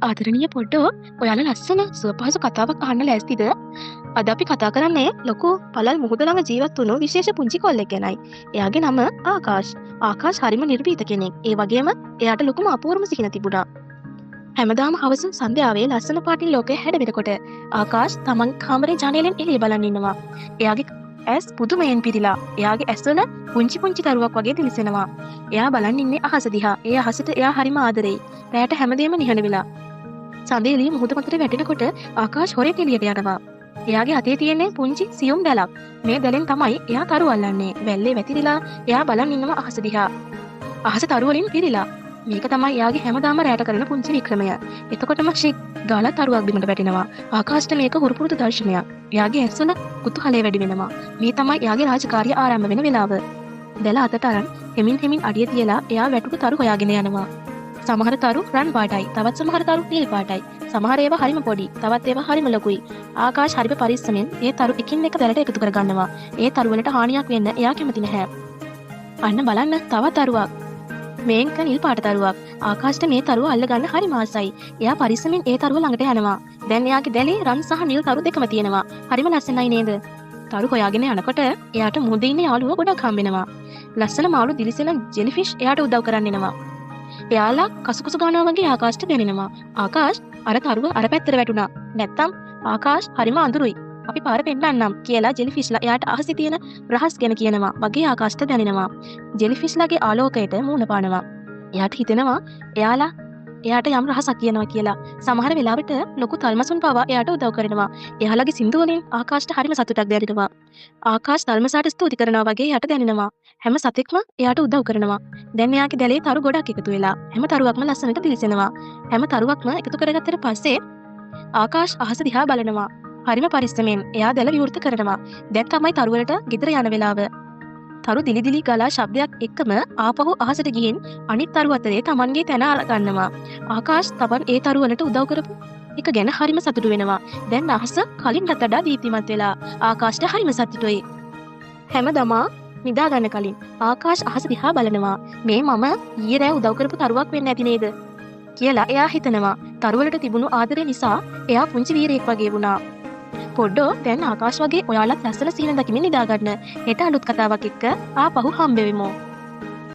ආදරණීය පොඩ්ඩෝ, ඔයාලා ලස්සන සුව පහසු කතාවක් අහන්න ලෑස්තිද? අද අපි කතා කරන්නේ ලොකු පළල් මුහුද ළඟ ජීවත් වුණු විශේෂ පුංචි කොල්ලෙක් ගැනයි. එයාගේ නම ආකාශ්. ආකාශ් හරිම නිර්භීත කෙනෙක්. ඒ වගේම එයාට ලොකුම අපූර්වම සිහින තිබුණා. හැමදාම හවස සන්ධ්‍යාවේ ලස්සන පාටින් ලෝකය හැඩ වෙනකොට ආකාශ් තමන් කාමරේ ජනේලෙන් එළිය බලන් ඉන්නවා. එයාගේ ඇස් පුදුමයෙන් පිරීලා. එයාගේ ඇස්වල පුංචි පුංචි තරුවක් වගේ දිලිසෙනවා. එයා බලන් ඉන්නේ අහස දිහා. ඒ අහසට එයා හරිම ආදරෙයි. රැයට හැමදේම නිහඬ වෙලා. සඳ එළිය මුහුද මතට වැටෙනකොට ආකාශ් හොරෙන් එළියට යනවා. එයාගේ අතේ තියෙන්නේ පුංචි සියුම් දැලක්. මේ දැලෙන් තමයි එයා තරු අල්ලන්නේ. වැල්ලේ වැතිරිලා එයා බලන් ඉන්නවා අහස දිහා. අහස තරු වලින් පිරීලා. මේක තමයි එයාගේ හැමදාම රැයට කරන පුංචි වික්‍රමය. එතකොටම ෂික් ගාලා තරුවක් බිමට වැටෙනවා. ආකාශට මේක හුරුපුරුදු දර්ශනයක්. එයාගේ ඇස්වල කුතුහලය වැඩි වෙනවා. මේ තමයි එයාගේ රාජකාරිය ආරම්භ වෙන වෙලාව. දැල අතට අරන් හෙමින් හෙමින් අඩිය තියලා එයා වැටුණු තරු හොයාගෙන යනවා. සමහර තරු රන් පාටයි, තවත් සමහර තරු නිල් පාටයි. සමහර ඒවා හරිම පොඩි, තවත් ඒවා හරිම ලොකුයි. ආකාශ හරිම පරිස්සමෙන් ඒ තරු එකින් එක දැලට එකතු කරගන්නවා. ඒ තරු වලට හානියක් වෙන්න එයා කැමති නැහැ. අන්න බලන්න, තවත් තරුවක්. මේක නිල් පාට තරුවක්. ආකාශට මේ තරුව අල්ලගන්න හරිම ආසයි. එයා පරිස්සමෙන් ඒ තරුව ළඟට යනවා. දැන් එයාගේ දැලේ රන් සහ නිල් තරු දෙකම තියෙනවා. හරිම ලස්සනයි නේද? තරු හොයාගෙන යනකොට එයාට මුහුදේ ඉන්න යාළුවෝ ගොඩක් හම්බෙනවා. ලස්සන මාළු දිලිසෙන ජෙලිෆිෂ් එයාට උදව් කරන්න එනවා. එයාලා කසුකුසු ගානවා වගේ ආකාශට දැනෙනවා. ආකාශ්, අර තරුව අර පැත්තට වැටුණා. නැත්තම් ආකාශ්, හරිම අඳුරුයි. අපි පාර පෙන්නන්නම් කියලා ජෙලිෆිෂ්ලා එයාට අහසේ තියෙන රහස් ගැන කියනවා වගේ ආකාශට දැනෙනවා. ජෙලිෆිෂ්ලාගේ ආලෝකයට මූණ පානවා. එයාට හිතෙනවා එයාලා එයාට යම් රහසක් කියනවා කියලා. සමහර වෙලාවට ලොකු තල්මසුන් පවා එයාට උදව් කරනවා. එයාලගේ සින්දු වලින් ආකාශට හරිම සතුටක් දැනෙනවා. ආකාශ තල්මසාට ස්තුති කරනවා වගේ එයාට දැනෙනවා. හැම සතෙක්ම එයාට උදව් කරනවා. දැන් එයාගේ දැලේ තරු ගොඩක් එකතු වෙලා. හැම තරුවක්ම ලස්සනට දිලිසෙනවා. හැම තරුවක්ම එකතු කරගත්තට පස්සේ ආකාශ අහස දිහා බලනවා. හරිම පරිස්සමෙන් එයා දැල විවෘත කරනවා. දැන් තමයි තරු වලට ගෙදර යන වෙලාව. තරු දිලි දිලි ගලා ශබ්දයක් එක්කම ආපහු අහසට ගිහින් අනිත් තරු අතරේ තමන්ගේ තැන අරගන්නවා. ආකාශ තමන් ඒ තරු වලට උදව් කරපු එක ගැන හරිම සතුටු වෙනවා. දැන් අහස කලින්ටත් වඩා දීප්තිමත් වෙලා. ආකාශට හරිම සතුටුයි. හැමදම නිදා ගන්න කලින් ආකාශ අහස දිහා බලනවා. මේ මම ඊයේ රෑ උදව් කරපු තරුවක් වෙන්න ඇති නේද කියලා එයා හිතනවා. තරු වලට තිබුණු ආදරය නිසා එයා පුංචි වීරයෙක් වගේ වුණා. පොඩ්ඩෝ, දැන් ආකාශ වගේ ඔයාලත් ලස්සන සිහින දකිමින් නිදා ගන්න. හෙට අලුත් කතාවක් එක්ක ආපහු හම්බෙවෙමු.